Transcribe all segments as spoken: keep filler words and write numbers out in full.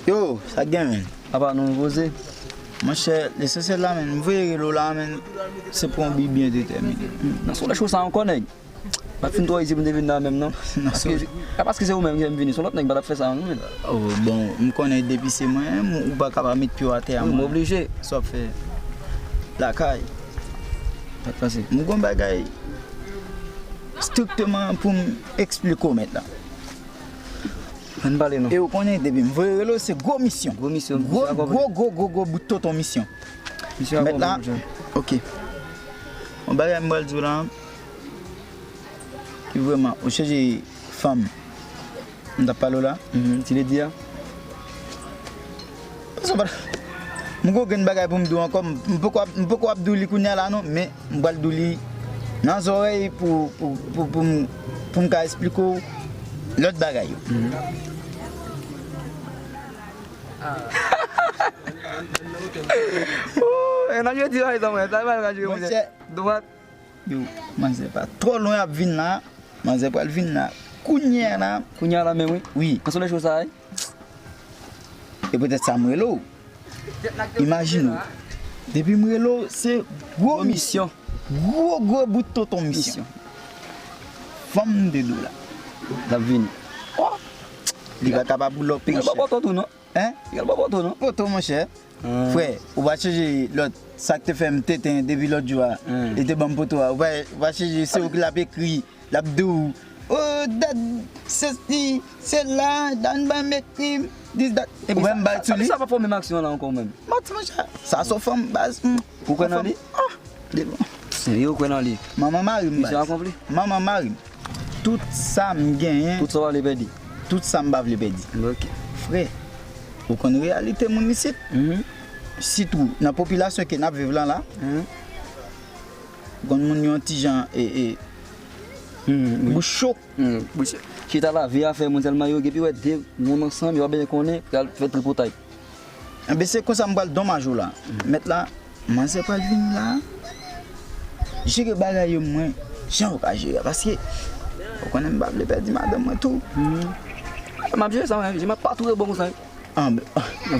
Yo, sa k gen, men? Apa nou poze? Monchè, lesansyèl la, men, m voye rele w la, men, se pou yon bi byen detèmine. Nan solèy cho sa ankò, nèg. M pa t fin twò izi pou m te vin la menm, non. Paske, a, paske se ou menm ki fè m vini. Se yon lòt nèg m pa t ap fè sa, non, men. Oh, bon, m konnen depi se mwen, m, ou pa ka pa met pye w atè a, mwen. M oblije. Sa w ap fè? Lakay. Sa k pase? M gon bagay strikteman pou m eksplike w, mèt la. Ann pale non. E ou konnen, depi m voye rele w, se gwo misyon. Gwo misyon, gwo, gwo, gwo, gwo, gwo bout tonton misyon. Misyon akonpli, monchè. Ok. Yon bagay m pral di w la, ki vrèman, ou chèche fanm m t ap pale w la. Mhm, ti ledi a. Sa pa, m gon grenn bagay pou m di w ankò, m, m poko ap, m poko ap di w li kounye a la non, men m pral di w li nan zòrèy pou, pou, pou, pou m, pou m ka eksplike w lòt bagay yo. Mhm. Oh, e nan jodi la, e sa mwen, sa va nan jodi, monchè. Monchè. Dwat. Yo, manzè pa twò lwen ap vin la. Manzè pral vin la. Kounye a la. Kounye a la menm, wi. Wi. Nan solèy cho sa, wi. E poutèt sa m rele w. Imajine w. Depi m rele w, se gwo misyon. Gwo, gwo bout tonton misyon. Misyon. Fanm de dola. L ap vini. Oh! Li pa kapab boule w peche. Li pa poto tou, non. Hein? Li al ba poto, non? Poto, monchè. Hmm. Frè, ou pa chanje lòt, sa k te fè m tenten depi lòt jou a. Hmm. Li te ban m poto a. Ou pa, ou pa chanje, se ou ki l ap ekri, l ap di w, "Oh, dat, sesi, sela, dan ban m ekri, this, that." Ou menm ba l sou li. Epi sa, sa, sa pa fè menm aksyon la ankò menm. Manti, monchè. Sa se fanm baz. Hmm. Ou kwè nan li? Ah, de bon. Yo kwè nan li. Manman mari m baz. Misyon akonpli. Manman mari m. Tout sa m genyen. Tout sa w pa vle pèdi. Tout sa m pa vle pèdi. Ok. Frè, ou konn reyalite moun isit? Mhm. Sitou nan popilasyon ke n ap viv lan la. Mhm. Ou konn moun yo yon ti jan e, e, mhm, wi. Bouch cho. Mhm, bouch cho. Chita lavi a fè moun sèlman yo, epi wè de moun ansanm, yo pa bezwen konnen, pral fè tripotay. Enben, se konsa m pral donmaj ou la. Mèt la, manzè pral vin la. Jere bagay yo mwen, jan ou ka jere a, paske ou konnen m pa vle pèdi madanm mwen tou. Hmm. M ap jere sa, mwen, m ap pa tou rebò konsa. Anben.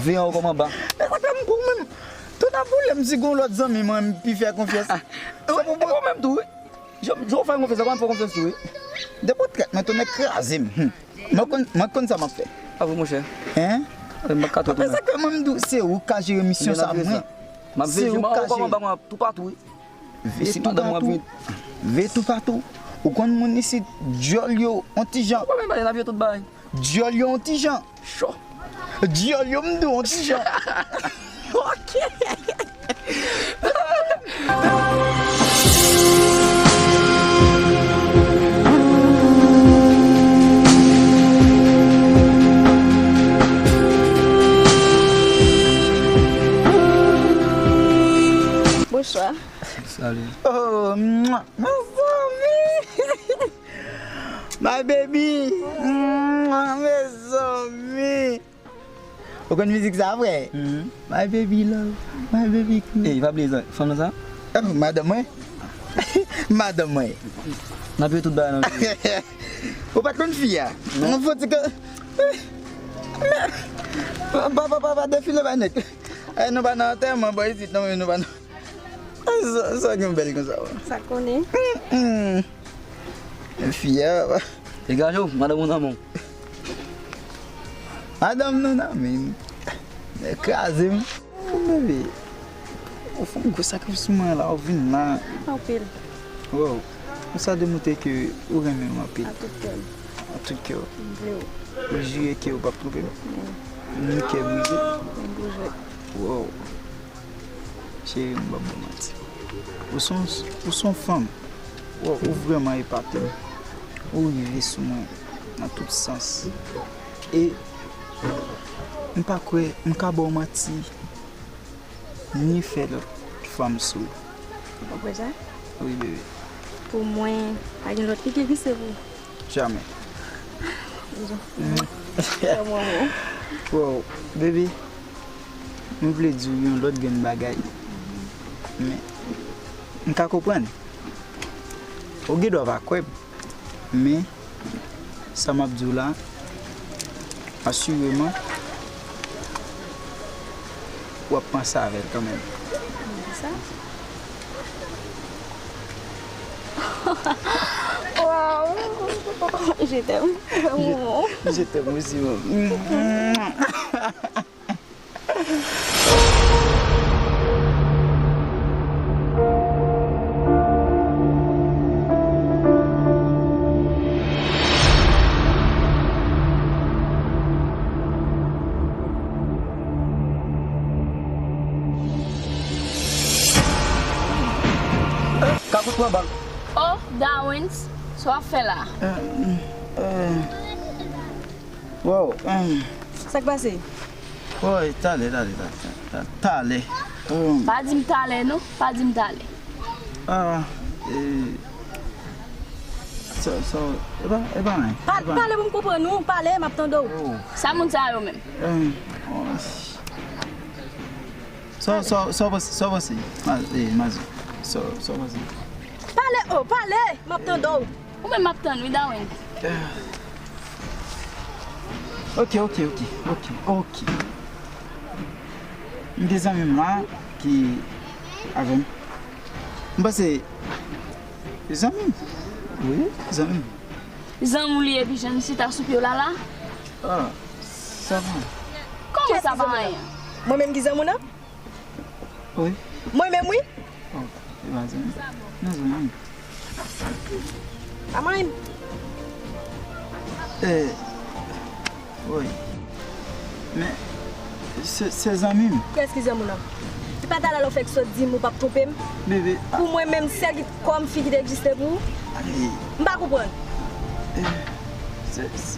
Veye anwo kòm anba. E sa fè m pou ou menm. Tout ap boule m si gon lòt zanmi mwen m pi fè konfyans. Ah, ah. Se pou ou menm tou, wi. Jan, jan w fè konfyans, sa pa fè konfyans tou, wi. Depi w trèt, mwen tounen kraze m. Hmm. Mwen konn, mwen konn sa m ap fè. A wi, monchè. Hein? Mwen pa ka tou tounen. Apre sa, kòman m di w, se ou k ka jere misyon sa, mwen. M ap veye, se ou k ka jere. Toupatou, wi. Veye toupatou. Veye toupatou. Ou konn moun isit, dyòl yo, on ti jan. Ou pa menm pale, n ap veye tout bagay. Dyòl yo, on ti jan. Cho. Dyòl yo m di w on ti jan. Ok. Bonswa. Salut. Oh, mwa, mezanmi. My baby. Mwa, mezanmi. Ou konn mizik sa vre? Mhm. My baby love, my baby cool. Ey, pa bliye sa, fanm nan sa? Oh, madanm mwen. Madanm mwen. N ap jere tout bagay nan jwe. Ou pa t konn fi a? Non. Mwen foti ke. Pa, pa, pa, pa defile bay nèg. Eh, nou pa nan antèman, bò isit, non, men nou pa nan. Sa, sa gen bèl konsa, wè. Sa konnen. Mm, mm. Fi a, papa. Degaje w, madanm ou nan men w. Madanm nou nan men m. Kraze m. Bebe, ou fè yon gwo sakrifis pou mwen la, ou vin la. Anpil. Wow. Sa demontre ke ou renmen m anpil. A tout kè m. A tout kè w. M vle w. Ou jire ke ou p ap twonpe m. Wi. Ni kè brize. M brize. Wow. Cheri, m p ap ba w manti. Ou se yon, ou se yon fanm. Wow, ou vrèman epate m. Ou rive sou mwen nan tout sans. E m pa kwè m ka ba w manti, ni fè lòt fanm sou ou. Ou kwè sa? Wi, bebe. Pou mwen, pa gen lòt fi ki egziste pou ou. Jamè. Wow, baby, m vle di w yon lòt grenn bagay. Men, m ka konprann. Ou gen dwa pa kwè m, men sa m ap di w la, asireman, w ap panse avè l kanmenm. Sa? Waw! Je t'aime. Je t'aime aussi, maman. Ka fout pran bal. Oh, Dawens, sa w ap fè la? Wow. Sa k pase? Woy, talè, talè, talè, talè. Pa di m talè non, pa di m talè. Ah, e, sa, sa, e pa, e pa anyen. Pa, pale pou m konprann ou, pale, m ap tande w. Sa moun sa yo menm? Sa, sa, sa w panse, sa w panse? Ma, e, Mazi. Sa, sa w panse? Pale, oh, pale, m ap tande w. Ou menm m ap tann wi, Dawens. Ok, ok, ok, ok, ok. M gen zanmi m la ki avè m. M panse zanmi m. Wi, zanmi m. Zanmi w li epi jan l chita sou pye w la la? Ah, sa va. Kòman sa pa anyen? Mwen menm ki zanmi w nan? Wi. Mwen menm wi. Oh, e pa zanmi. Non, zanmi. Pa manyen m. Eh, wi. Men, se, se zanmi m. Kiyès ki zanmi w nan? Se pa talè lè w fèk sot di m ou p ap twonpe m? Bebe, Pou mwen menm, sèl ki kòm fi ki te egziste pou ou? ay, M pa konprann. se, se,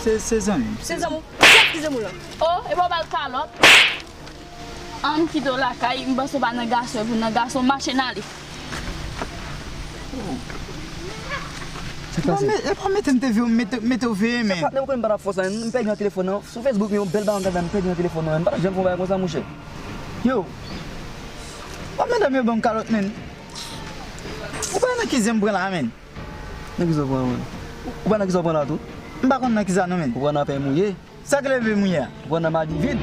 se, se zanmi m. Se zanmi w? Kiyès ki zanmi w lan? Oh, e pa w ba l kalòt? An m kite w lakay, m panse w pa nan gason, epi w nan gason, mache n ale. E pa me- e pa mete m te veye w, mete, mete w veye, men. Patnè, ou konnen m pa t ap fòs la, m pèdi nan telefòn nan. Sou Facebook, yon bèl bagay m gade la, m pèdi nan telefòn nan. M pa t janm fè yon bagay konsa, monchè. Yo! Wap medam yo ban m kalòt, men. Ou pa nan ki zen m pran la, men. Nan ki zen w pran, men? Ou pa nan ki zen w pran la, tou? M pa konn nan ki sa, non, men. Ou pran nan pè mouye. Sa k leve mouye a? Ou pran nan madi vid.